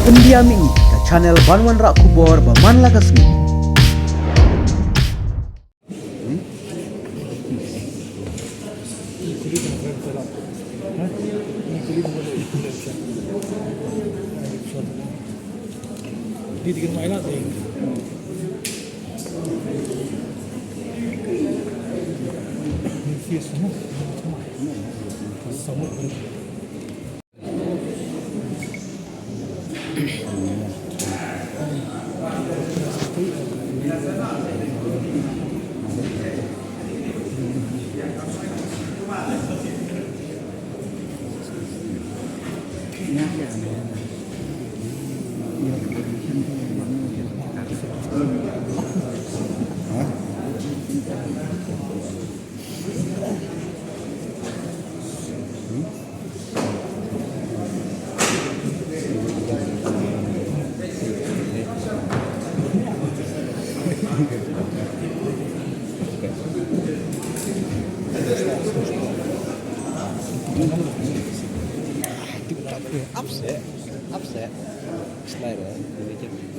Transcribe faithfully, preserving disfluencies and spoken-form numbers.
India Mihni, ka channel ban wanrah khubor ba man la ka sngi. Upset, upset. Slider, ini je.